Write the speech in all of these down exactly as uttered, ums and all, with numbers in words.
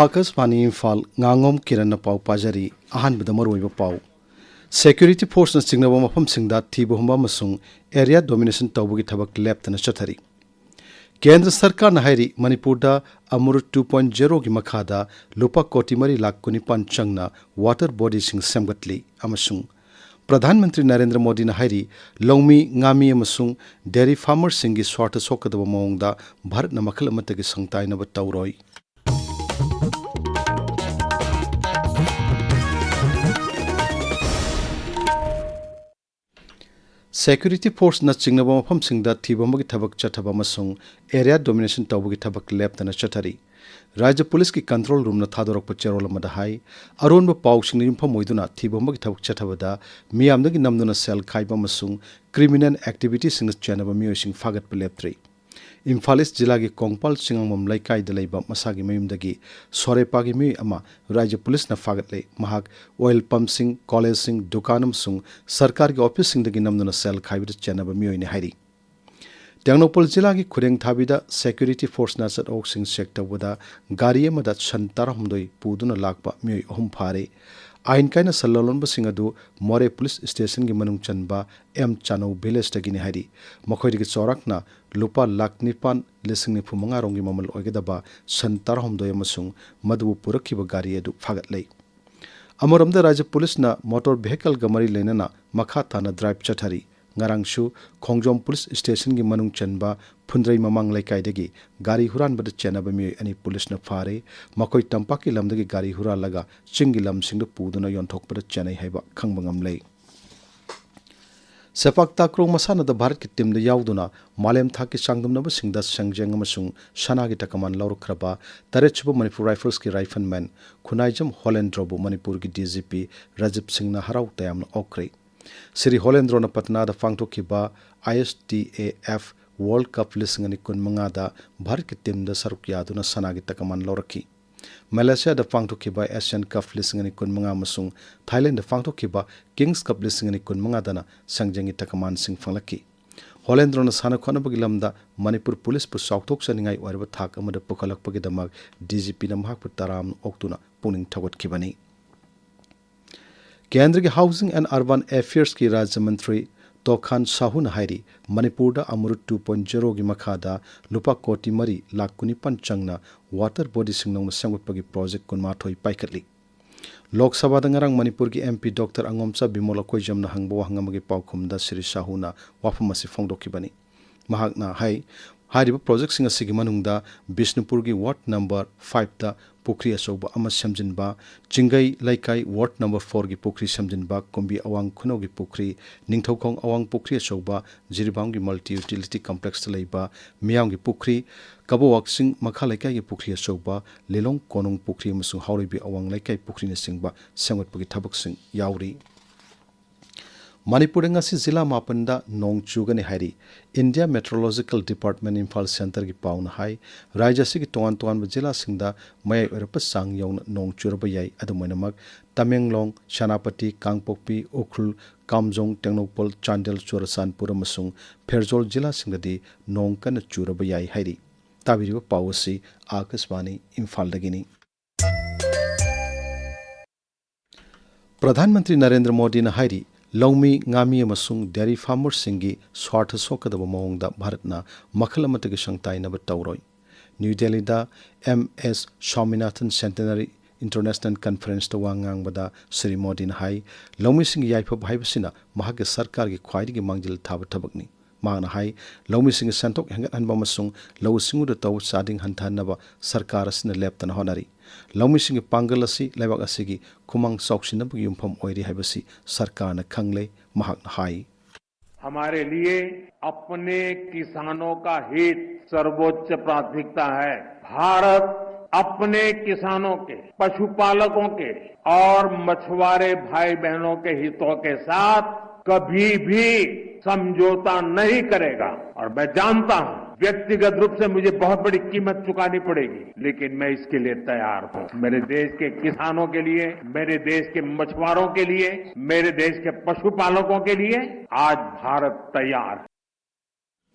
ꯑꯥꯀꯥꯁꯕꯥꯅꯤ ꯏꯝꯐꯥꯜ, ꯉꯥꯉꯣꯝ ꯀꯤꯔꯟꯅ ꯄꯥꯎ ꯄꯥꯖꯔꯤ꯫ ꯑꯍꯥꯟꯕꯗ ꯃꯔꯨꯑꯣꯏꯕ ꯄꯥꯎ꯫ ꯁꯦꯀ꯭ꯌꯨꯔꯤꯇꯤ ꯐꯣꯔꯁꯅ ꯆꯤꯡꯅꯕ ꯃꯐꯝꯁꯤꯡꯗ ꯊꯤꯕ ꯍꯨꯝꯕ ꯑꯃꯁꯨꯡ ꯑꯦꯔꯤꯌꯥ ꯗꯣꯃꯤꯅꯦꯁꯟ ꯇꯧꯕꯒꯤ ꯊꯕꯛ ꯂꯦꯞꯇꯅ ꯆꯠꯊꯔꯤ꯫ ꯀꯦꯟꯗ꯭ꯔ ꯁꯔꯀꯥꯔꯅ ꯍꯥꯏꯔꯤ, ꯃꯅꯤꯄꯨꯔꯗ ꯑꯃ꯭ꯔꯨꯠ ꯇꯨ ꯄꯣꯏꯟꯠ ꯖꯦꯔꯣꯒꯤ ꯃꯈꯥꯗ ꯂꯨꯄꯥ ꯀꯣꯇꯤ ꯃꯔꯤ ꯂꯥꯈ ꯀꯨꯟꯅꯤꯄꯥꯟ ꯆꯪꯅ ꯋꯥꯇꯔ ꯕꯣꯗꯤꯁꯤꯡ ꯁꯦꯝꯒꯠꯂꯤ ꯑꯃꯁꯨꯡ ꯄ꯭ꯔꯙꯥꯟ ꯃꯟꯇ꯭ꯔꯤ ꯅꯔꯦꯟꯗ꯭ꯔ ꯃꯣꯗꯤꯅ ꯍꯥꯏꯔꯤ, ꯂꯧꯃꯤ, ꯉꯥꯃꯤ ꯑꯃꯁꯨꯡ ꯗꯦꯔꯤ ꯐꯥꯔꯃꯔꯁꯤꯡꯒꯤ ꯁ꯭ꯋꯥꯔꯊ ꯁꯣꯛꯀꯗꯕ ꯃꯑꯣꯡꯗ ꯚꯥꯔꯠꯅ ꯃꯈꯜ ꯑꯃꯠꯇꯒꯤ ꯁꯪꯇꯥꯏꯅꯕ ꯇꯧꯔꯣꯏ꯫ ꯁꯦꯀ꯭ꯌꯨꯔꯤꯇꯤ ꯐꯣꯔꯁꯅ ꯆꯤꯡꯅꯕ ꯃꯐꯝꯁꯤꯡꯗ ꯊꯤꯕ ꯍꯨꯝꯕꯒꯤ ꯊꯕꯛ ꯆꯠꯊꯕ ꯑꯃꯁꯨꯡ ꯑꯦꯔꯤꯌꯥ ꯗꯣꯃꯤꯅꯦꯁꯟ ꯇꯧꯕꯒꯤ ꯊꯕꯛ ꯂꯦꯞꯇꯅ ꯆꯠꯊꯔꯤ꯫ ꯔꯥꯖ꯭ꯌ ꯄꯨꯂꯤꯁꯀꯤ ꯀꯟꯇ꯭ꯔꯣꯜ ꯔꯨꯝꯅ ꯊꯥꯗꯣꯔꯛꯄ ꯆꯦꯔꯣꯜ ꯑꯃꯗ ꯍꯥꯏ, ꯑꯔꯣꯟꯕ ꯄꯥꯎꯁꯤꯡꯅ ꯌꯨꯝꯐꯝ ꯑꯣꯏꯗꯨꯅ ꯊꯤꯕ ꯍꯨꯝꯕꯒꯤ ꯊꯕꯛ ꯆꯠꯊꯕꯗ ꯃꯤꯌꯥꯝꯗꯒꯤ ꯅꯝꯗꯨꯅ ꯁꯦꯜ ꯈꯥꯏꯕ ꯑꯃꯁꯨꯡ ꯀ꯭ꯔꯤꯃꯤꯅꯦꯜ ꯑꯦꯛꯇꯤꯚꯤꯇꯤꯁꯤꯡꯗ ꯆꯦꯟꯅꯕ ꯃꯤꯑꯣꯏꯁꯤꯡ ꯐꯥꯒꯠꯄ ꯂꯦꯞꯇ꯭ꯔꯤ꯫ ꯏꯝꯐꯥꯜ ꯏꯁ ꯖꯤꯂꯥꯒꯤ ꯀꯣꯡꯄꯥꯜ ꯆꯤꯡꯉꯥꯡꯕꯝ ꯂꯩꯀꯥꯏꯗ ꯂꯩꯕ ꯃꯁꯥꯒꯤ ꯃꯌꯨꯝꯗꯒꯤ ꯁꯣꯔꯦꯄꯥꯒꯤ ꯃꯤꯑꯣꯏ ꯑꯃ ꯔꯥꯖ꯭ꯌ ꯄꯨꯂꯤꯁꯅ ꯐꯥꯒꯠꯂꯦ꯫ ꯃꯍꯥꯛ ꯑꯣꯏꯜ ꯄꯝꯞꯁꯤꯡ, ꯀꯣꯂꯦꯖꯁꯤꯡ, ꯗꯨꯀꯥꯟ ꯑꯃꯁꯨꯡ ꯁꯔꯀꯥꯔꯒꯤ ꯑꯣꯐꯤꯁꯁꯤꯡꯗꯒꯤ ꯅꯝꯗꯨꯅ ꯁꯦꯜ ꯈꯥꯏꯕꯗ ꯆꯦꯟꯅꯕ ꯃꯤꯑꯣꯏꯅꯤ ꯍꯥꯏꯔꯤ꯫ ꯇꯦꯡꯅꯧꯄꯜ ꯖꯤꯂꯥꯒꯤ ꯈꯨꯔꯦꯡꯊꯥꯕꯤꯗ ꯁꯦꯀ꯭ꯌꯨꯔꯤꯇꯤ ꯐꯣꯔꯁꯅ ꯆꯠꯊꯣꯛꯁꯤꯡ ꯆꯦꯛ ꯇꯧꯕꯗ ꯒꯥꯔꯤ ꯑꯃꯗ ꯁꯟ ꯇꯔꯥꯍꯨꯝꯗꯣꯏ ꯄꯨꯗꯨꯅ ꯂꯥꯛꯄ ꯃꯤꯑꯣꯏ ꯑꯍꯨꯝ ꯐꯥꯔꯦ꯫ ꯑꯥꯏꯟ ꯀꯥꯏꯅ ꯁꯟ ꯂꯂꯣꯟꯕꯁꯤꯡ ꯑꯗꯨ ꯃꯣꯔꯦ ꯄꯨꯂꯤꯁ ꯁ꯭ꯇꯦꯁꯟꯒꯤ ꯃꯅꯨꯡ ꯆꯟꯕ ꯑꯦꯝ ꯆꯥꯅꯧ ꯚꯤꯂꯦꯖꯇꯒꯤꯅꯤ ꯍꯥꯏꯔꯤ꯫ ꯃꯈꯣꯏꯗꯒꯤ ꯆꯥꯎꯔꯥꯛꯅ ꯂꯨꯄꯥ ꯂꯥꯈ ꯅꯤꯄꯥꯟ ꯂꯤꯁꯤꯡ ꯅꯤꯐꯨ ꯃꯉꯥ ꯔꯣꯝꯒꯤ ꯃꯃꯜ ꯑꯣꯏꯒꯗꯕ ꯁꯟ ꯇꯔꯥꯍꯨꯝꯗꯣꯏ ꯑꯃꯁꯨꯡ ꯃꯗꯨꯕꯨ ꯄꯨꯔꯛꯈꯤꯕ ꯒꯥꯔꯤ ꯑꯗꯨ ꯐꯥꯒꯠꯂꯦ꯫ ꯑꯃꯔꯣꯝꯗ ꯔꯥꯖ꯭ꯌ ꯄꯨꯂꯤꯁꯅ ꯃꯣꯇꯣꯔ ꯚꯦꯍꯤꯀꯜꯒ ꯃꯔꯤ ꯂꯩꯅꯅ ꯃꯈꯥ ꯇꯥꯅ ꯗ꯭ꯔꯥꯏꯚ ꯆꯠꯊꯔꯤ꯫ ꯉꯔꯥꯡꯁꯨ ꯈꯣꯡꯖꯣꯝ ꯄꯨꯂꯤꯁ ꯁ꯭ꯇꯦꯁꯟꯒꯤ ꯃꯅꯨꯡ ꯆꯟꯕ ꯐꯨꯟꯗ꯭ꯔꯩ ꯃꯃꯥꯡ ꯂꯩꯀꯥꯏꯗꯒꯤ ꯒꯥꯔꯤ ꯍꯨꯔꯥꯟꯕꯗ ꯆꯦꯟꯅꯕ ꯃꯤꯑꯣꯏ ꯑꯅꯤ ꯄꯨꯂꯤꯁꯅ ꯐꯥꯔꯦ꯫ ꯃꯈꯣꯏ ꯇꯝꯄꯥꯛꯀꯤ ꯂꯝꯗꯒꯤ ꯒꯥꯔꯤ ꯍꯨꯔꯥꯜꯂꯒ ꯆꯤꯡꯒꯤ ꯂꯝꯁꯤꯡꯗ ꯄꯨꯗꯨꯅ ꯌꯣꯟꯊꯣꯛꯄꯗ ꯆꯦꯟꯅꯩ ꯍꯥꯏꯕ ꯈꯪꯕ ꯉꯝꯂꯦ꯫ ꯁꯦꯄꯥꯛ ꯇꯥꯀ꯭ꯔꯣ ꯃꯁꯥꯟꯅꯗ ꯚꯥꯔꯠꯀꯤ ꯇꯤꯝꯗ ꯌꯥꯎꯗꯨꯅ ꯃꯥꯂꯦꯝ ꯊꯥꯛꯀꯤ ꯆꯥꯡꯗꯝꯅꯕꯁꯤꯡꯗ ꯁꯦꯡꯖꯦꯡ ꯑꯃꯁꯨꯡ ꯁꯅꯥꯒꯤ ꯇꯀꯃꯥꯟ ꯂꯧꯔꯛꯈ꯭ꯔꯕ ꯇꯔꯦꯠꯁꯨꯕ ꯃꯅꯤꯄꯨꯔ ꯔꯥꯏꯐꯜꯁꯀꯤ ꯔꯥꯏꯐꯜꯃꯦꯟ ꯈꯨꯅꯥꯏꯖꯝ ꯍꯣꯂꯦꯟꯗ꯭ꯔꯣꯕꯨ ꯃꯅꯤꯄꯨꯔꯒꯤ ꯗꯤ ꯖꯤ ꯄꯤ ꯔꯥꯖꯤꯕ ꯁꯤꯡꯅ ꯍꯔꯥꯎ ꯇꯌꯥꯝꯅ ꯑꯣꯛꯈ꯭ꯔꯦ꯫ ꯁ꯭ꯔꯤ ꯍꯣꯂꯦꯟꯗ꯭ꯔꯣꯅ ꯄꯠꯅꯥꯗ ꯄꯥꯡꯊꯣꯛꯈꯤꯕ I S T A F world cup ꯂꯤꯁꯤꯡ ꯑꯅꯤ ꯀꯨꯟꯃꯉꯥꯗ ꯚꯥꯔꯠꯀꯤ ꯇꯤꯝꯗ ꯁꯔꯨꯛ ꯌꯥꯗꯨꯅ ꯁꯅꯥꯒꯤ ꯇꯀꯃꯥꯟ ꯂꯧꯔꯛꯈꯤ꯫ ꯃꯦꯂꯦꯁꯤꯌꯥꯗ ꯄꯥꯡꯊꯣꯛꯈꯤꯕ ꯑꯦꯁꯤꯌꯥꯟ ꯀꯞ ꯂꯤꯁꯤꯡ ꯑꯅꯤ ꯀꯨꯟꯃꯉꯥ ꯑꯃꯁꯨꯡ ꯊꯥꯏꯂꯦꯟꯗ ꯄꯥꯡꯊꯣꯛꯈꯤꯕ ꯀꯤꯡꯁ ꯀꯞ ꯂꯤꯁꯤꯡ ꯑꯅꯤ ꯀꯨꯟꯃꯉꯥꯗꯅ ꯁꯦꯡꯖꯦꯡꯒꯤ ꯇꯀꯃꯥꯟꯁꯤꯡ ꯐꯪꯂꯛꯈꯤ꯫ ꯍꯣꯂꯦꯟꯗ꯭ꯔꯣꯅ ꯁꯥꯟꯅ ꯈꯣꯠꯅꯕꯒꯤ ꯂꯝꯗ ꯃꯅꯤꯄꯨꯔ ꯄꯨꯂꯤꯁꯄꯨ ꯆꯥꯎꯊꯣꯛꯆꯅꯤꯡꯉꯥꯏ ꯑꯣꯏꯔꯕ ꯊꯥꯛ ꯑꯃꯗ ꯄꯨꯈꯠꯂꯛꯄꯒꯤꯗꯃꯛ ꯗꯤ ꯖꯤ ꯄꯤꯅ ꯃꯍꯥꯛꯄꯨ ꯇꯔꯥꯝꯅ ꯑꯣꯛꯇꯨꯅ ꯄꯨꯛꯅꯤꯡ ꯊꯧꯒꯠꯈꯤꯕꯅꯤ꯫ ꯀꯦꯟꯗ꯭ꯔꯒꯤ Housing and Urban Affairsꯀꯤ ꯔꯥꯖ꯭ꯌ ꯃꯟꯇ꯭ꯔꯤ ꯇꯣꯈꯥꯟ ꯁꯥꯍꯨꯅ ꯍꯥꯏꯔꯤ, ꯃꯅꯤꯄꯨꯔꯗ ꯑꯃꯔꯨꯠ ꯇꯨ ꯄꯣꯏꯟꯠ ꯖꯦꯔꯣꯒꯤ ꯃꯈꯥꯗ ꯂꯨꯄꯥ ꯀꯣꯇꯤ ꯃꯔꯤ ꯂꯥꯈ ꯀꯨꯟꯅꯤꯄꯥꯟ ꯆꯪꯅ ꯋꯥꯇꯔ ꯕꯣꯗꯤꯁꯤꯡ ꯅꯧꯅ ꯁꯦꯝꯒꯠꯄꯒꯤ ꯄ꯭ꯔꯣꯖꯦꯛ ꯀꯨꯟꯃꯥꯊꯣꯏ ꯄꯥꯏꯈꯠꯂꯤ꯫ ꯂꯣꯛ ꯁꯚꯥꯗ ꯉꯔꯥꯡ ꯃꯅꯤꯄꯨꯔꯒꯤ ꯑꯦꯝ ꯄꯤ ꯗꯣꯛꯇꯔ ꯑꯉꯣꯝꯆꯥ ꯕꯤꯃꯣꯜ ꯑꯀꯣꯏꯖꯝꯅ ꯍꯪꯕ ꯋꯥꯍꯪ ꯑꯃꯒꯤ ꯄꯥꯎꯈꯨꯝꯗ ꯁ꯭ꯔꯤ ꯁꯥꯍꯨꯅ ꯋꯥꯐꯝ ꯑꯁꯤ ꯐꯣꯡꯗꯣꯛꯈꯤꯕꯅꯤ꯫ ꯃꯍꯥꯛꯅ ꯍꯥꯏ, ꯍꯥꯏꯔꯤꯕ ꯄ꯭ꯔꯣꯖꯦꯛꯁꯤꯡ ꯑꯁꯤꯒꯤ ꯃꯅꯨꯡꯗ ꯕꯤꯁꯅꯨꯄꯨꯔꯒꯤ ꯋꯥꯔꯗ ꯅꯝꯕꯔ ꯐꯥꯏꯚꯇ ꯄꯨꯈ꯭ꯔꯤ ꯑꯆꯧꯕ ꯑꯃ ꯁꯦꯝꯖꯤꯟꯕ, ꯆꯤꯡꯒꯩ ꯂꯩꯀꯥꯏ ꯋꯥꯔꯗ ꯅꯝꯕꯔ ꯐꯣꯔꯒꯤ ꯄꯨꯈ꯭ꯔꯤ ꯁꯦꯝꯖꯤꯟꯕ, ꯀꯨꯝꯕꯤ ꯑꯋꯥꯡ ꯈꯨꯅꯧꯒꯤ ꯄꯨꯈ꯭ꯔꯤ, ꯅꯤꯡꯊꯧꯈꯣꯡ ꯑꯋꯥꯡ ꯄꯨꯈ꯭ꯔꯤ ꯑꯆꯧꯕ, ꯖꯤꯔꯤꯕꯥꯝꯒꯤ ꯃꯜꯇꯤ ꯌꯨꯇꯤꯂꯤꯇꯤ ꯀꯝꯄ꯭ꯂꯦꯛꯁꯇ ꯂꯩꯕ ꯃꯤꯌꯥꯝꯒꯤ ꯄꯨꯈ꯭ꯔꯤ, ꯀꯕꯣꯋꯥꯛ ꯆꯤꯡ ꯃꯈꯥ ꯂꯩꯀꯥꯏꯒꯤ ꯄꯨꯈ꯭ꯔꯤ ꯑꯆꯧꯕ, ꯂꯤꯂꯣꯡ ꯀꯣꯅꯨꯡ ꯄꯨꯈ꯭ꯔꯤ ꯑꯃꯁꯨꯡ ꯍꯥꯎꯔꯩꯕꯤ ꯑꯋꯥꯡ ꯂꯩꯀꯥꯏ ꯄꯨꯈ꯭ꯔꯤꯅꯆꯤꯡꯕ ꯁꯦꯝꯒꯠꯄꯒꯤ ꯊꯕꯛꯁꯤꯡ ꯌꯥꯎꯔꯤ꯫ ꯃꯅꯤꯄꯨꯔꯗ ꯉꯁꯤ ꯖꯤꯂꯥ ꯃꯥꯄꯟꯗ ꯅꯣꯡ ꯆꯨꯒꯅꯤ ꯍꯥꯏꯔꯤ꯫ ꯏꯟꯗꯤꯌꯥ ꯃꯦꯇ꯭ꯔꯣꯂꯣꯖꯤꯀꯦꯜ ꯗꯤꯄꯥꯔꯠꯃꯦꯟ ꯏꯝꯐꯥꯜ ꯁꯦꯟꯇꯔꯒꯤ ꯄꯥꯎꯅ ꯍꯥꯏ, ꯔꯥꯖ꯭ꯌ ꯑꯁꯤꯒꯤ ꯇꯣꯉꯥꯟ ꯇꯣꯉꯥꯟꯕ ꯖꯤꯂꯥꯁꯤꯡꯗ ꯃꯌꯥꯏ ꯑꯣꯏꯔꯞꯄ ꯆꯥꯡ ꯌꯧꯅ ꯅꯣꯡ ꯆꯨꯔꯕ ꯌꯥꯏ꯫ ꯑꯗꯨꯝ ꯑꯣꯏꯅꯃꯛ, ꯇꯃꯦꯡꯂꯣꯡ, ꯁꯦꯅꯥꯄꯇꯤ, ꯀꯥꯡꯄꯣꯛꯄꯤ, ꯎꯈ꯭ꯔꯨꯜ, ꯀꯥꯝꯖꯣꯡ, ꯇꯦꯡꯅꯧꯄꯜ, ꯆꯥꯟꯗꯦꯜ, ꯆꯨꯔꯆꯥꯟꯄꯨꯔ ꯑꯃꯁꯨꯡ ꯐꯦꯔꯖꯣꯜ ꯖꯤꯂꯥꯁꯤꯡꯗꯗꯤ ꯅꯣꯡ ꯀꯟꯅ ꯆꯨꯔꯕ ꯌꯥꯏ ꯍꯥꯏꯔꯤ꯫ ꯇꯥꯕꯤꯔꯤꯕ ꯄꯥꯎ ꯑꯁꯤ ꯑꯥꯀꯥꯁꯕꯥꯅꯤ ꯏꯝꯐꯥꯜꯗꯒꯤꯅꯤ꯫ ꯄ꯭ꯔꯙꯥꯟ ꯃꯟꯇ꯭ꯔꯤ ꯅꯔꯦꯟꯗ꯭ꯔ ꯃꯣꯗꯤꯅ ꯍꯥꯏꯔꯤ, ꯂꯧꯃꯤ, ꯉꯥꯃꯤ ꯑꯃꯁꯨꯡ ꯗꯦꯔꯤ ꯐꯥꯔꯃꯔꯁꯤꯡꯒꯤ ꯁ꯭ꯋꯥꯔꯊ ꯁꯣꯛꯀꯗꯕ ꯃꯑꯣꯡꯗ ꯚꯥꯔꯠꯅ ꯃꯈꯜ ꯑꯃꯠꯇꯒꯤ ꯁꯪꯇꯥꯏꯅꯕ ꯇꯧꯔꯣꯏ꯫ ꯅ꯭ꯌꯨ ꯗꯦꯜꯂꯤꯗ ꯑꯦꯝ ꯑꯦꯁ ꯁ꯭ꯋꯥꯃꯤꯅꯥꯊꯟ ꯁꯦꯟꯇꯦꯅꯔꯤ ꯏꯟꯇꯔꯅꯦꯁꯅꯦꯜ ꯀꯟꯐꯔꯦꯟꯁꯇ ꯋꯥ ꯉꯥꯡꯕꯗ ꯁ꯭ꯔꯤ ꯃꯣꯗꯤꯅ ꯍꯥꯏ, ꯂꯧꯃꯤꯁꯤꯡꯒꯤ ꯌꯥꯏꯐꯕ ꯍꯥꯏꯕꯁꯤꯅ ꯃꯍꯥꯛꯀꯤ ꯁꯔꯀꯥꯔꯒꯤ ꯈ꯭ꯋꯥꯏꯗꯒꯤ ꯃꯥꯡꯖꯤꯜ ꯊꯥꯕ ꯊꯕꯛꯅꯤ꯫ ꯃꯍꯥꯛꯅ ꯍꯥꯏ, ꯂꯧꯃꯤꯁꯤꯡꯒꯤ ꯁꯦꯟꯊꯣꯛ ꯍꯦꯟꯒꯠꯍꯟꯕ ꯑꯃꯁꯨꯡ ꯂꯧꯎ ꯁꯤꯡꯎꯗ ꯇꯧꯕ ꯆꯥꯗꯤꯡ ꯍꯟꯊꯍꯟꯅꯕ ꯁꯔꯀꯥꯔ ꯑꯁꯤꯅ ꯂꯦꯞꯇꯅ ꯍꯣꯠꯅꯔꯤ꯫ ꯂꯧꯃꯤꯁꯤꯡꯒꯤ ꯄꯥꯡꯒꯜ ꯑꯁꯤ ꯂꯩꯕꯥꯛ ꯑꯁꯤꯒꯤ ꯈꯨꯃꯥꯡ ꯆꯥꯎꯁꯤꯟꯅꯕꯒꯤ ꯌꯨꯝꯐꯝ ꯑꯣꯏꯔꯤ ꯍꯥꯏꯕꯁꯤ ꯁꯔꯀꯥꯔꯅ ꯈꯪꯂꯦ, ꯃꯍꯥꯛꯅ ꯍꯥꯏ꯫ हमारे लिए अपने किसानों का हित सर्वोच्च प्राथमिकता है। भारत अपने किसानों के, पशुपालकों के और मछुआरे भाई बहनों के हितों के साथ कभी भी समझौता नहीं करेगा। और मैं जानता हूं, व्यक्तिगत रूप से मुझे बहुत बड़ी कीमत चुकानी पड़ेगी, लेकिन मैं इसके लिए तैयार हूं। मेरे देश के किसानों के लिए, मेरे देश के मछुआरों के लिए, मेरे देश के पशुपालकों के लिए आज भारत तैयार है।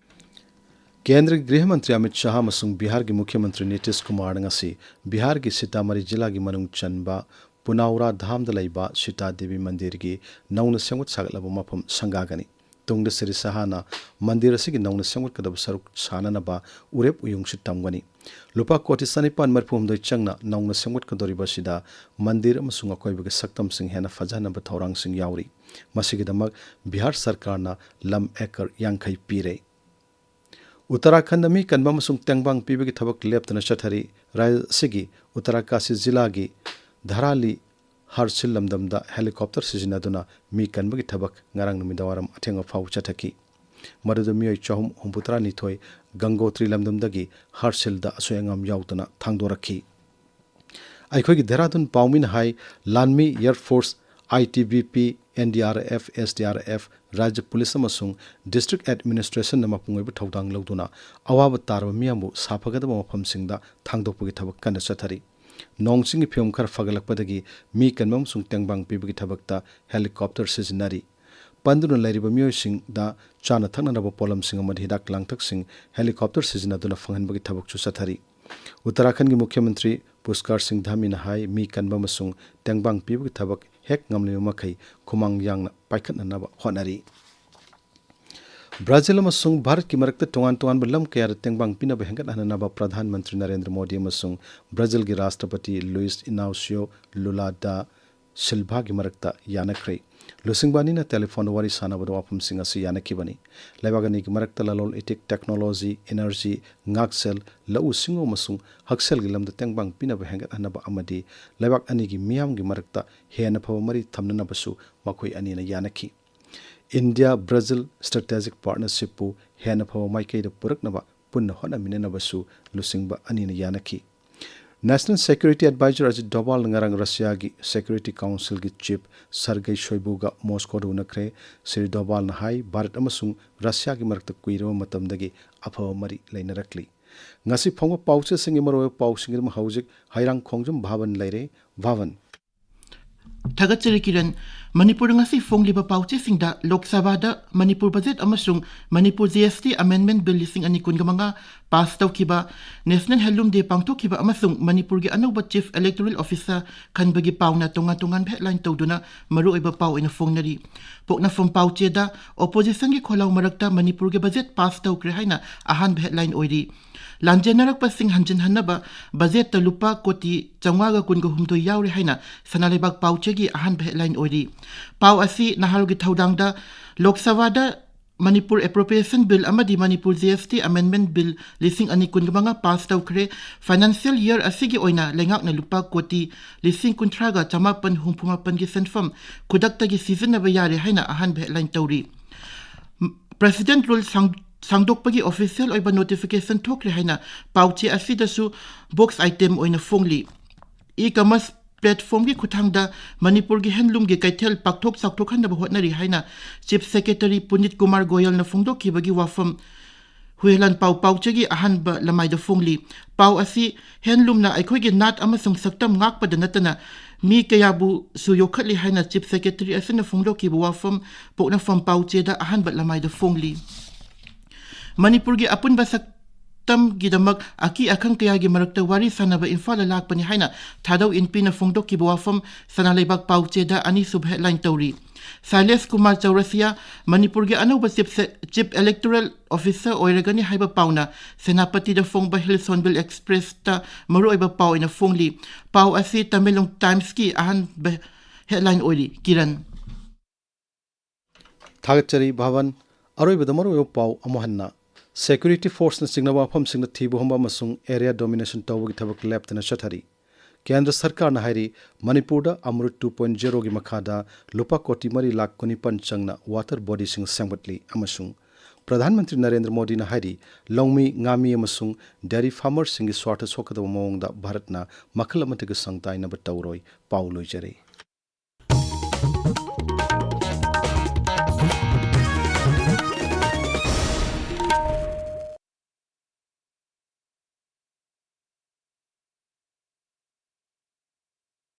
ꯀꯦꯟꯗ꯭ꯔꯒꯤ ꯒ꯭ꯔꯤꯍ ꯃꯟꯇ꯭ꯔꯤ ꯑꯃꯤꯠ ꯁꯍꯥ ꯑꯃꯁꯨꯡ ꯕꯤꯍꯥꯔꯒꯤ ꯃꯨꯈ꯭ꯌ ꯃꯟꯇ꯭ꯔꯤ ꯅꯤꯇꯤꯁ ꯀꯨꯃꯥꯔꯅ ꯉꯁꯤ ꯕꯤꯍꯥꯔꯒꯤ ꯁꯤꯇꯥꯃꯥꯔꯤ ꯖꯤꯂꯥꯒꯤ ꯃꯅꯨꯡ ꯆꯟꯕ ꯄꯨꯅꯥꯎꯔꯥ ꯙꯥꯝꯗ ꯂꯩꯕ ꯁꯤꯇꯥ ꯗꯦꯕꯤ ꯃꯟꯗꯤꯔꯒꯤ ꯅꯧꯅ ꯁꯦꯝꯒꯠ ꯁꯥꯒꯠꯂꯕ ꯃꯐꯝ ꯁꯪꯒꯥꯒꯅꯤ꯫ ꯇꯨꯡꯗ ꯁ꯭ꯔꯤ ꯁꯍꯥꯅ ꯃꯟꯗꯤꯔ ꯑꯁꯤꯒꯤ ꯅꯧꯅ ꯁꯦꯝꯒꯠꯀꯗꯕ ꯁꯔꯨꯛ ꯁꯥꯅꯅꯕ ꯎꯔꯦꯞ ꯎꯌꯨꯡꯁꯨ ꯇꯝꯒꯅꯤ꯫ ꯂꯨꯄꯥ ꯀꯣꯇꯤ ꯆꯅꯤꯄꯥꯟ ꯃꯔꯤꯐꯨ ꯍꯨꯝꯗꯣꯏ ꯆꯪꯅ ꯅꯧꯅ ꯁꯦꯝꯒꯠꯀꯗꯧꯔꯤꯕ ꯑꯁꯤꯗ ꯃꯟꯗꯤꯔ ꯑꯃꯁꯨꯡ ꯑꯀꯣꯏꯕꯒꯤ ꯁꯛꯇꯝꯁꯤꯡ ꯍꯦꯟꯅ ꯐꯖꯍꯟꯅꯕ ꯊꯧꯔꯥꯡꯁꯤꯡ ꯌꯥꯎꯔꯤ꯫ ꯃꯁꯤꯒꯤꯗꯃꯛ ꯕꯤꯍꯥꯔ ꯁꯔꯀꯥꯔꯅ ꯂꯝ ꯑꯦꯀꯔ ꯌꯥꯡꯈꯩ ꯄꯤꯔꯦ꯫ ꯎꯠꯇꯔꯥꯈꯟꯗ ꯃꯤ ꯀꯟꯕ ꯑꯃꯁꯨꯡ ꯇꯦꯡꯕꯥꯡ ꯄꯤꯕꯒꯤ ꯊꯕꯛ ꯂꯦꯞꯇꯅ ꯆꯠꯊꯔꯤ꯫ ꯔꯥꯖ꯭ꯌ ꯑꯁꯤꯒꯤ ꯎꯠꯇꯔꯥꯀꯥꯁꯤ ꯖꯤꯂꯥꯒꯤ ꯙꯔꯥꯂꯤ ꯍꯥꯔꯁꯤꯜ ꯂꯝꯗꯝꯗ ꯍꯦꯂꯤꯀꯣꯞꯇꯔ ꯁꯤꯖꯤꯟꯅꯗꯨꯅ ꯃꯤ ꯀꯟꯕꯒꯤ ꯊꯕꯛ ꯉꯔꯥꯡ ꯅꯨꯃꯤꯗꯥꯡꯋꯥꯏꯔꯝ ꯑꯊꯦꯡꯕ ꯐꯥꯎꯕ ꯆꯠꯊꯈꯤ꯫ ꯃꯗꯨꯗ ꯃꯤꯑꯣꯏ ꯆꯍꯨꯝ ꯍꯨꯝꯐꯨꯇꯔꯥꯅꯤꯊꯣꯏ ꯒꯪꯒꯣꯇ꯭ꯔꯤ ꯂꯝꯗꯝꯗꯒꯤ ꯍꯥꯔꯁꯤꯜꯗ ꯑꯁꯣꯏ ꯑꯉꯥꯝ ꯌꯥꯎꯗꯅ ꯊꯥꯡꯗꯣꯔꯛꯈꯤ꯫ ꯑꯩꯈꯣꯏꯒꯤ ꯙꯦꯔꯥꯗꯨꯟ ꯄꯥꯎꯃꯤꯅ ꯍꯥꯏ, ꯂꯥꯟꯃꯤ, air force, I T B P, N D R F, S D R F, ꯔꯥꯖ꯭ꯌ ꯄꯨꯂꯤꯁ ꯑꯃꯁꯨꯡ ꯗꯤꯁꯇ꯭ꯔꯤꯛ ꯑꯦꯗꯃꯤꯅꯤꯁꯇ꯭ꯔꯦꯁꯟꯅ ꯃꯄꯨꯡ ꯑꯣꯏꯕ ꯊꯧꯗꯥꯡ ꯂꯧꯗꯨꯅ ꯑꯋꯥꯕ ꯇꯥꯔꯕ ꯃꯤꯌꯥꯝꯕꯨ ꯁꯥꯐꯒꯗꯕ ꯃꯐꯝꯁꯤꯡꯗ ꯊꯥꯡꯗꯣꯛꯄꯒꯤ ꯊꯕꯛ ꯀꯟꯅ ꯆꯠꯊꯔꯤ꯫ ꯅꯣꯡ ꯆꯤꯡꯒꯤ ꯐꯤꯕꯝ ꯈꯔ ꯐꯒꯠꯂꯛꯄꯗꯒꯤ ꯃꯤ ꯀꯟꯕ ꯑꯃꯁꯨꯡ ꯇꯦꯡꯕꯥꯡ ꯄꯤꯕꯒꯤ ꯊꯕꯛꯇ ꯍꯦꯂꯤꯀꯣꯞꯇꯔ ꯁꯤꯖꯤꯟꯅꯔꯤ꯫ ꯄꯟꯗꯨꯅ ꯂꯩꯔꯤꯕ ꯃꯤꯑꯣꯏꯁꯤꯡꯗ ꯆꯥꯅ ꯊꯛꯅꯅꯕ ꯄꯣꯠꯂꯝꯁꯤꯡ ꯑꯃꯗꯤ ꯍꯤꯗꯥꯛ ꯂꯥꯡꯊꯛꯁꯤꯡ ꯍꯦꯂꯤꯀꯣꯞꯇꯔ ꯁꯤꯖꯤꯟꯅꯗꯨꯅ ꯐꯪꯍꯟꯕꯒꯤ ꯊꯕꯛꯁꯨ ꯆꯠꯊꯔꯤ꯫ ꯎꯠꯇꯔꯥꯈꯟꯒꯤ ꯃꯨꯈ꯭ꯌ ꯃꯟꯇ꯭ꯔꯤ ꯄꯨꯁꯀꯥꯔ ꯁꯤꯡ ꯙꯥꯃꯤꯅ ꯍꯥꯏ, ꯃꯤ ꯀꯟꯕ ꯑꯃꯁꯨꯡ ꯇꯦꯡꯕꯥꯡ ꯄꯤꯕꯒꯤ ꯊꯕꯛ ꯍꯦꯛ ꯉꯝꯂꯤꯕ ꯃꯈꯩ ꯈꯨꯃꯥꯡ ꯌꯥꯡꯅ ꯄꯥꯏꯈꯠꯅꯅꯕ ꯍꯣꯠꯅꯔꯤ꯫ ꯕ꯭ꯔꯥꯖꯤꯜ ꯑꯃꯁꯨꯡ ꯚꯥꯔꯠꯀꯤ ꯃꯔꯛꯇ ꯇꯣꯉꯥꯟ ꯇꯣꯉꯥꯟꯕ ꯂꯝ ꯀꯌꯥꯗ ꯇꯦꯡꯕꯥꯡ ꯄꯤꯅꯕ ꯍꯦꯟꯒꯠꯍꯟꯅꯅꯕ ꯄ꯭ꯔꯙꯥꯟ ꯃꯟꯇ꯭ꯔꯤ ꯅꯔꯦꯟꯗ꯭ꯔ ꯃꯣꯗꯤ ꯑꯃꯁꯨꯡ ꯕ꯭ꯔꯥꯖꯤꯜꯒꯤ ꯔꯥꯁꯇ꯭ꯔꯄꯇꯤ ꯂꯨꯏꯁ ꯏꯅꯥꯎꯁꯤꯌꯣ ꯂꯨꯂꯥ ꯗ ꯁꯤꯜꯚꯥꯒꯤ ꯃꯔꯛꯇ ꯌꯥꯅꯈ꯭ꯔꯦ꯫ ꯂꯨꯆꯤꯡꯕ ꯑꯅꯤꯅ ꯇꯦꯂꯤꯐꯣꯟꯗ ꯋꯥꯔꯤ ꯁꯥꯟꯅꯕꯗ ꯋꯥꯐꯝꯁꯤꯡ ꯑꯁꯤ ꯌꯥꯅꯈꯤꯕꯅꯤ꯫ ꯂꯩꯕꯥꯛ ꯑꯅꯤꯒꯤ ꯃꯔꯛꯇ ꯂꯂꯣꯟ ꯏꯇꯤꯛ, ꯇꯦꯛꯅꯣꯂꯣꯖꯤ, ꯏꯅꯔꯖꯤ, ꯉꯥꯛꯁꯦꯜ, ꯂꯧꯎ ꯁꯤꯡꯎ ꯑꯃꯁꯨꯡ ꯍꯛꯁꯦꯜꯒꯤ ꯂꯝꯗ ꯇꯦꯡꯕꯥꯡ ꯄꯤꯅꯕ ꯍꯦꯟꯒꯠꯍꯟꯅꯕ ꯑꯃꯗꯤ ꯂꯩꯕꯥꯛ ꯑꯅꯤꯒꯤ ꯃꯤꯌꯥꯝꯒꯤ ꯃꯔꯛꯇ ꯍꯦꯟꯅ ꯐꯕ ꯃꯔꯤ ꯊꯝꯅꯅꯕꯁꯨ ꯃꯈꯣꯏ ꯑꯅꯤꯅ ꯌꯥꯅꯈꯤ꯫ ꯏꯟꯗꯤꯌꯥ ꯕ꯭ꯔꯥꯖꯤꯜ ꯁ꯭ꯇ꯭ꯔꯦꯇꯦꯖꯤꯛ ꯄꯥꯔꯠꯅꯔꯁꯤꯞꯄꯨ ꯍꯦꯟꯅ ꯐꯕ ꯃꯥꯏꯀꯩꯗ ꯄꯨꯔꯛꯅꯕ ꯄꯨꯟꯅ ꯍꯣꯠꯅꯃꯤꯟꯅꯅꯕꯁꯨ ꯂꯨꯆꯤꯡꯕ ꯑꯅꯤꯅ ꯌꯥꯅꯈꯤ꯫ ꯅꯦꯁꯅꯦꯜ ꯁꯦꯀ꯭ꯌꯨꯔꯤꯇꯤ ꯑꯦꯗꯚꯥꯏꯖꯔ ꯑꯖꯤꯠ ꯗꯣꯚꯥꯜꯅ ꯉꯔꯥꯡ ꯔꯁꯤꯌꯥꯒꯤ ꯁꯦꯀ꯭ꯌꯨꯔꯤꯇꯤ ꯀꯥꯎꯟꯁꯤꯜꯒꯤ ꯆꯤꯐ ꯁꯔꯒꯩ ꯁꯣꯏꯕꯨꯒ ꯃꯣꯁꯀꯣꯗ ꯎꯅꯈ꯭ꯔꯦ꯫ ꯁ꯭ꯔꯤ ꯗꯣꯚꯥꯜꯅ ꯍꯥꯏ, ꯚꯥꯔꯠ ꯑꯃꯁꯨꯡ ꯔꯁꯤꯌꯥꯒꯤ ꯃꯔꯛꯇ ꯀꯨꯏꯔꯕ ꯃꯇꯝꯗꯒꯤ ꯑꯐꯕ ꯃꯔꯤ ꯂꯩꯅꯔꯛꯂꯤ꯫ ꯉꯁꯤ ꯐꯣꯡꯕ ꯄꯥꯎꯆꯦꯁꯤꯡꯒꯤ ꯃꯔꯨꯑꯣꯏꯕ ꯄꯥꯎꯁꯤꯡꯒꯤꯗꯃꯛ ꯍꯧꯖꯤꯛ ꯍꯩꯔꯥꯡ ꯈꯣꯡꯖꯝ ꯚꯥꯕꯟ ꯂꯩꯔꯦ꯫ ꯚꯥꯕꯟ꯫ ꯊꯥꯒꯠꯆꯔꯤ ꯀꯤꯔꯟ꯫ ꯃꯅꯤꯄꯨꯔꯗ ꯉꯁꯤ ꯐꯣꯡꯂꯤꯕ ꯄꯥꯎꯆꯦꯁꯤꯡꯗ ꯂꯣꯛ ꯁꯚꯥꯗ ꯃꯅꯤꯄꯨꯔ ꯕꯖꯦꯠ ꯑꯃꯁꯨꯡ ꯃꯅꯤꯄꯨꯔ ꯖꯤ ꯑꯦꯁ ꯇꯤ ꯑꯃꯦꯟꯗꯃꯦꯟꯠ ꯕꯤꯜ ꯂꯤꯁꯤꯡ ꯑꯅꯤ ꯀꯨꯟꯒ ꯃꯉꯥ ꯄꯥꯁ ꯇꯧꯈꯤꯕ, ꯅꯦꯁꯅꯦꯜ ꯍꯦꯟꯂꯨꯝ ꯗꯦ ꯄꯥꯡꯊꯣꯛꯈꯤꯕ ꯑꯃꯁꯨꯡ ꯃꯅꯤꯄꯨꯔꯒꯤ ꯑꯅꯧꯕ ꯆꯤꯐ ꯏꯂꯦꯛꯇꯣꯔꯦꯜ ꯑꯣꯐꯤꯁꯥꯔ ꯈꯟꯕꯒꯤ ꯄꯥꯎꯅ ꯇꯣꯉꯥꯟ ꯇꯣꯉꯥꯟꯕ ꯍꯦꯗꯂꯥꯏꯟ ꯇꯧꯗꯨꯅ ꯃꯔꯨꯑꯣꯏꯕ ꯄꯥꯎ ꯑꯣꯏꯅ ꯐꯣꯡꯅꯔꯤ꯫ ꯄꯣꯛꯅꯐꯝ ꯄꯥꯎꯆꯦꯗ ꯑꯣꯄꯣꯖꯤꯁꯟꯒꯤ ꯈꯣꯜꯂꯥꯎ ꯃꯔꯛꯇ ꯃꯅꯤꯄꯨꯔꯒꯤ ꯕꯖꯦꯠ ꯄꯥꯁ ꯇꯧꯈ꯭ꯔꯦ ꯍꯥꯏꯅ ꯑꯍꯥꯟꯕ ꯍꯦꯗꯂꯥꯏꯟ ꯑꯣꯏꯔꯤ꯫ ꯂꯥꯟꯖꯦꯟꯅꯔꯛꯄꯁꯤꯡ ꯍꯟꯖꯤꯟꯍꯟꯅꯕ ꯕꯖꯦꯠꯇ ꯂꯨꯄꯥ ꯀꯣꯇꯤ ꯆꯥꯝꯃꯉꯥꯒ ꯀꯨꯟꯒ ꯍꯨꯝꯗꯣꯏ ꯌꯥꯎꯔꯦ ꯍꯥꯏꯅ ꯁꯅꯥ ꯂꯩꯕꯥꯛ ꯄꯥꯎꯆꯦꯒꯤ ꯑꯍꯥꯟꯕ ꯍꯦꯗꯂꯥꯏꯟ ꯑꯣꯏꯔꯤ꯫ ꯄꯥꯎ ꯑꯁꯤ ꯅꯍꯥꯔꯣꯜꯒꯤ ꯊꯧꯗꯥꯡꯗ ꯂꯣꯛ ꯁꯚꯥꯗ ꯃꯅꯤꯄꯨꯔ ꯑꯦꯄ꯭ꯔꯣꯄ꯭ꯔꯤꯌꯦꯁꯟ ꯕꯤꯜ ꯑꯃꯗꯤ ꯃꯅꯤꯄꯨꯔ ꯖꯤ ꯑꯦꯁ ꯇꯤ ꯑꯃꯦꯟꯗꯃꯦꯟꯠ ꯕꯤꯜ ꯂꯤꯁꯤꯡ ꯑꯅꯤ ꯀꯨꯟꯒ ꯃꯉꯥ ꯄꯥꯁ ꯇꯧꯈ꯭ꯔꯦ꯫ ꯐꯥꯏꯅꯥꯟꯁꯤꯌꯦꯜ ꯌꯔ ꯑꯁꯤꯒꯤ ꯑꯣꯏꯅ ꯂꯩꯉꯥꯛꯅ ꯂꯨꯄꯥ ꯀꯣꯇꯤ ꯂꯤꯁꯤꯡ ꯀꯨꯟꯊ꯭ꯔꯥꯒ ꯆꯃꯥꯄꯟ ꯍꯨꯝꯐꯨ ꯃꯥꯄꯟꯒꯤ ꯁꯦꯟꯐꯝ ꯈꯨꯗꯛꯇꯒꯤ ꯁꯤꯖꯤꯟꯅꯕ ꯌꯥꯔꯦ ꯍꯥꯏꯅ ꯑꯍꯥꯟꯕ ꯍꯦꯗꯂꯥꯏꯟ ꯇꯧꯔꯤ꯫ ꯄ꯭ꯔꯦꯁꯤꯗꯦꯟꯠ ꯔꯨꯜ ꯁꯥꯡ-, ꯁꯥꯡꯗꯣꯛꯄꯒꯤ ꯑꯣꯐꯤꯁꯤꯌꯦꯜ ꯑꯣꯏꯕ ꯅꯣꯇꯤꯐꯤꯀꯦꯁꯟ ꯊꯣꯛꯈ꯭ꯔꯦ ꯍꯥꯏꯅ ꯄꯥꯎꯆꯦ ꯑꯁꯤꯗꯁꯨ ꯕꯣꯛꯁ ꯑꯥꯏꯇꯦꯝ ꯑꯣꯏꯅ ꯐꯣꯡꯂꯤ꯫ ꯏ ꯀꯃꯔꯁ ꯄ꯭ꯂꯦꯠꯐꯣꯝꯒꯤ ꯈꯨꯠꯊꯥꯡꯗ ꯃꯅꯤꯄꯨꯔꯒꯤ ꯍꯦꯟꯂꯨꯝꯒꯤ ꯀꯩꯊꯦꯜ ꯄꯥꯛꯊꯣꯛ ꯆꯥꯎꯊꯣꯛꯍꯟꯅꯕ ꯍꯣꯠꯅꯔꯤ ꯍꯥꯏꯅ ꯆꯤꯐ ꯁꯦꯀ꯭ꯔꯦꯇꯔꯤ ꯄꯨꯅꯤꯠ ꯀꯨꯃꯥꯔ ꯒꯣꯌꯜꯅ ꯐꯣꯡꯗꯣꯛꯈꯤꯕꯒꯤ ꯋꯥꯐꯝ ꯍꯨꯏꯂꯥꯟ ꯄꯥꯎ ꯄꯥꯎꯆꯦꯒꯤ ꯑꯍꯥꯟꯕ ꯂꯃꯥꯏꯗ ꯐꯣꯡꯂꯤ꯫ ꯄꯥꯎ ꯑꯁꯤ ꯍꯦꯟꯂꯨꯝꯅ ꯑꯩꯈꯣꯏꯒꯤ ꯅꯥꯠ ꯑꯃꯁꯨꯡ ꯁꯛꯇꯝ ꯉꯥꯛꯄꯗ ꯅꯠꯇꯅ ꯃꯤ ꯀꯌꯥꯕꯨꯁꯨ ꯌꯣꯛꯈꯠꯂꯤ ꯍꯥꯏꯅ ꯆꯤꯐ ꯁꯦꯀ꯭ꯔꯦꯇꯔꯤ ꯑꯁꯤꯅ ꯐꯣꯡꯗꯣꯛꯈꯤꯕ ꯋꯥꯐꯝ ꯄꯣꯛꯅꯐꯝ ꯄꯥꯎꯆꯦꯗ ꯑꯍꯥꯟꯕ ꯂꯃꯥꯏꯗ ꯐꯣꯡꯂꯤ꯫ ꯃꯅꯤꯄꯨꯔꯒꯤ ꯑꯄꯨꯟꯕ ꯁꯛꯇꯝꯒꯤꯗꯃꯛ ꯑꯀꯤ ꯑꯈꯪ ꯀꯌꯥꯒꯤ ꯃꯔꯛꯇ ꯋꯥꯔꯤ ꯁꯥꯟꯅꯕ ꯏꯝꯐꯥꯜꯗ ꯂꯥꯛꯄꯅꯤ ꯍꯥꯏꯅ ꯊꯥꯗꯧ ꯏꯟꯄꯤꯅ ꯐꯣꯡꯗꯣꯛꯈꯤꯕ ꯋꯥꯐꯝ ꯁꯅꯥ ꯂꯩꯕꯥꯛ ꯄꯥꯎꯆꯦꯗ ꯑꯅꯤꯁꯨꯕ ꯍꯦꯗꯂꯥꯏꯟ ꯇꯧꯔꯤ꯫ ꯁꯥꯏꯂꯦꯁ ꯀꯨꯃꯥꯔ ꯆꯧꯔꯁꯤꯌꯥ ꯃꯅꯤꯄꯨꯔꯒꯤ ꯑꯅꯧꯕ ꯆꯤꯐ ꯁꯦ-, ꯆꯤꯐ ꯏꯂꯦꯛꯇꯣꯔꯦꯜ ꯑꯣꯐꯤꯁꯥꯔ ꯑꯣꯏꯔꯒꯅꯤ ꯍꯥꯏꯕ ꯄꯥꯎꯅ ꯁꯦꯅꯥꯄꯇꯤꯗ ꯐꯣꯡꯕ ꯍꯤꯜ ꯁꯣꯟꯕꯤꯜ ꯑꯦꯛꯁꯄ꯭ꯔꯦꯁꯇ ꯃꯔꯨꯑꯣꯏꯕ ꯄꯥꯎ ꯑꯣꯏꯅ ꯐꯣꯡꯂꯤ꯫ ꯄꯥꯎ ꯑꯁꯤ ꯇꯃꯦꯡꯂꯣꯡ ꯇꯥꯏꯝꯁꯀꯤ ꯑꯍꯥꯟꯕ ꯍꯦꯗꯂꯥꯏꯟ ꯑꯣꯏꯔꯤ꯫ ꯀꯤꯔꯟ꯫ ꯊꯥꯒꯠꯆꯔꯤ ꯚꯥꯕꯟ꯫ ꯑꯔꯣꯏꯕꯗ ꯃꯔꯨꯑꯣꯏꯕ ꯄꯥꯎ ꯑꯃꯨꯛ ꯍꯟꯅ꯫ ꯁꯦꯀ꯭ꯌꯨꯔꯤꯇꯤ ꯐꯣꯔꯁꯅ ꯆꯤꯡꯅꯕ ꯃꯐꯝꯁꯤꯡꯗ ꯊꯤꯕ ꯍꯨꯝꯕ ꯑꯃꯁꯨꯡ ꯑꯦꯔꯤꯌꯥ ꯗꯣꯃꯤꯅꯦꯁꯟ ꯇꯧꯕꯒꯤ ꯊꯕꯛ ꯂꯦꯞꯇꯅ ꯆꯠꯊꯔꯤ꯫ ꯀꯦꯟꯗ꯭ꯔ ꯁꯔꯀꯥꯔꯅ ꯍꯥꯏꯔꯤ, ꯃꯅꯤꯄꯨꯔꯗ ꯑꯃ꯭ꯔꯨꯠ ꯇꯨ ꯄꯣꯏꯟꯠ ꯖꯦꯔꯣꯒꯤ ꯃꯈꯥꯗ ꯂꯨꯄꯥ ꯀꯣꯇꯤ ꯃꯔꯤ ꯂꯥꯈ ꯀꯨꯟꯅꯤꯄꯥꯟ ꯆꯪꯅ ꯋꯥꯇꯔ ꯕꯣꯗꯤꯁꯤꯡ ꯁꯦꯝꯒꯠꯂꯤ ꯑꯃꯁꯨꯡ ꯄ꯭ꯔꯙꯥꯟ ꯃꯟꯇ꯭ꯔꯤ ꯅꯔꯦꯟꯗ꯭ꯔ ꯃꯣꯗꯤꯅ ꯍꯥꯏꯔꯤ, ꯂꯧꯃꯤ, ꯉꯥꯃꯤ ꯑꯃꯁꯨꯡ ꯗꯦꯔꯤ ꯐꯥꯔꯃꯔꯁꯤꯡꯒꯤ ꯁ꯭ꯋꯥꯔꯊ ꯁꯣꯛꯀꯗꯕ ꯃꯑꯣꯡꯗ ꯚꯥꯔꯠꯅ ꯃꯈꯜ ꯑꯃꯠꯇꯒꯤ ꯁꯪ ꯇꯥꯏꯅꯕ ꯇꯧꯔꯣꯏ꯫ ꯄꯥꯎ ꯂꯣꯏꯖꯔꯦ꯫